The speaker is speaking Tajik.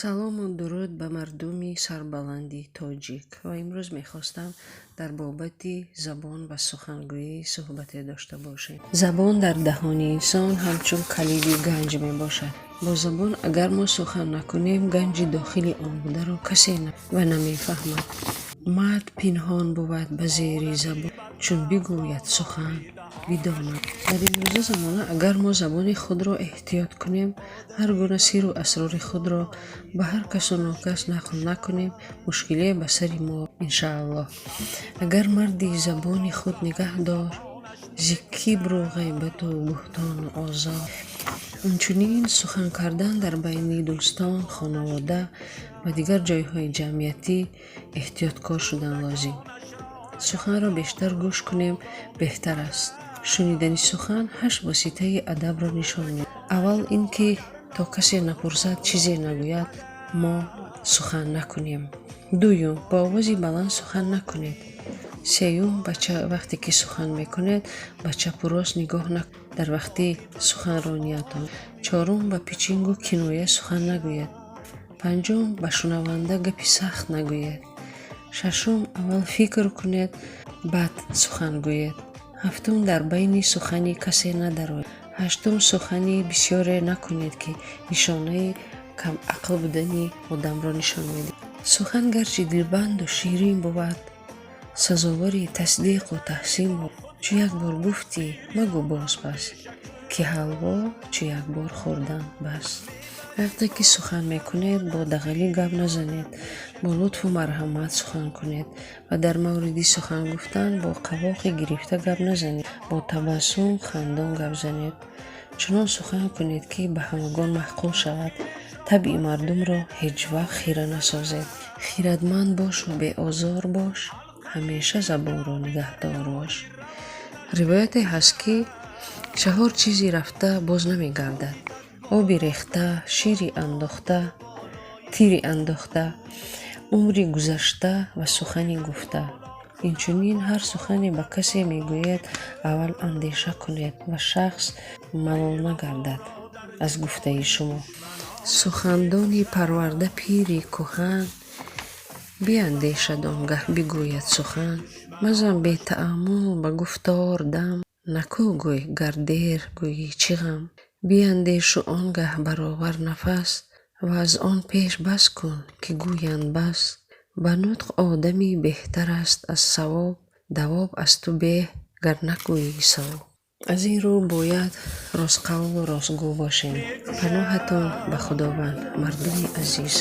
Салому дуруд ба мардуми сарбаланди тоҷик. Ва имрӯз мехостам дар бобати забон ва сухангӯӣ суҳбате дошта бошем. Забон дар даҳони инсон ҳамчун калиди ганҷ мебошад. Бо забон агар мо сухан накунем, ганҷи дохили он бударо касе ва намефаҳмад. Мард пинҳон бувад ба зери забон, чун бигӯяд сухан, бидонад. Дар имрӯза замона агар мо забони худро эҳтиёт кунем, ҳар гуна сиру асрори худро ба ҳар касу нокас нақл накунем, мушкилие ба сари мо, иншааллоҳ. Агар марди забони худ нигаҳ дор, зи кибру ғайбату буҳтону озор. Инчунин сухан кардан дар байни дӯстон, хонавода ва дигар ҷойҳои ҷамъиятӣ эҳтиёткор шудан лозим. Суханро бештар гӯш кунем, беҳтар аст. Шунидани сухан ҳашт воситаи адабро нишон медиҳад. Аввал ин ки то касе напурсад, чизе нагӯяд, мо сухан накунем. Дуюм, бо овози баланд сухан накунед. Сеюм, вақте ки сухан мекунед, ба чапу рост нигоҳ накунед дар вақти суханрониятон. Чорум, ба пичингу киноя сухан нагӯед. Панҷум, ба шунаванда гапи сахт нагӯед. Шашум, аввал фикр кунед, баъд сухан гӯед. Ҳафтум, дар байни сухани касе надароед. Ҳаштум, сухани бисёре накунед, ки нишонаи камақл будани одамро нишон медиҳад. Сухан гарчи дилбанду ширин бувад, сазовори тасдиқу таҳсин бувад. Чу як бор гуфтӣ, магӯ боз пас, ки ҳалво чу як бор хӯрдан бас. Вақте ки сухан мекунед, бо дағалӣ гап назанед, бо лутфу марҳамат сухан кунед ва дар мавриди сухан гуфтан бо қавоқи гирифта гап назанед, бо табассум хандон гап занед. Чунон сухан кунед, ки ба ҳамагон маъқул шавад. Табъи мардумро ҳеҷ вақт хира насозед. Хирадманд бошу беозор бош, ҳамеша забонро нигаҳдор бош. Ривояте ҳаст, ки чаҳор чизи рафта боз намегардад: оби рехта, шири андохта, тири андохта, умри гузашта ва сухани гуфта. Инчунин ҳар сухане ба касе мегӯед, аввал андеша кунед ва шахс малол нагардад аз гуфтаи шумо. Сухандони парварда пири кӯҳан, биандешад, он гаҳ бигӯяд сухан. Мазан бетааммул ба гуфтор дам, накӯ гӯй, гар дер гӯйӣ, чӣ ғам. Биандешу он гаҳ баровар нафас ва аз он пеш бас кун, ки гӯянд бас. Ба нутқ одамӣ беҳтар аст аз савоб, давоб аз ту беҳ, гар нагӯйӣ савоб. Аз ин рӯ бояд ростқавлу ростгӯ бошем. Паноҳатон ба Худованд, мардуми азиз.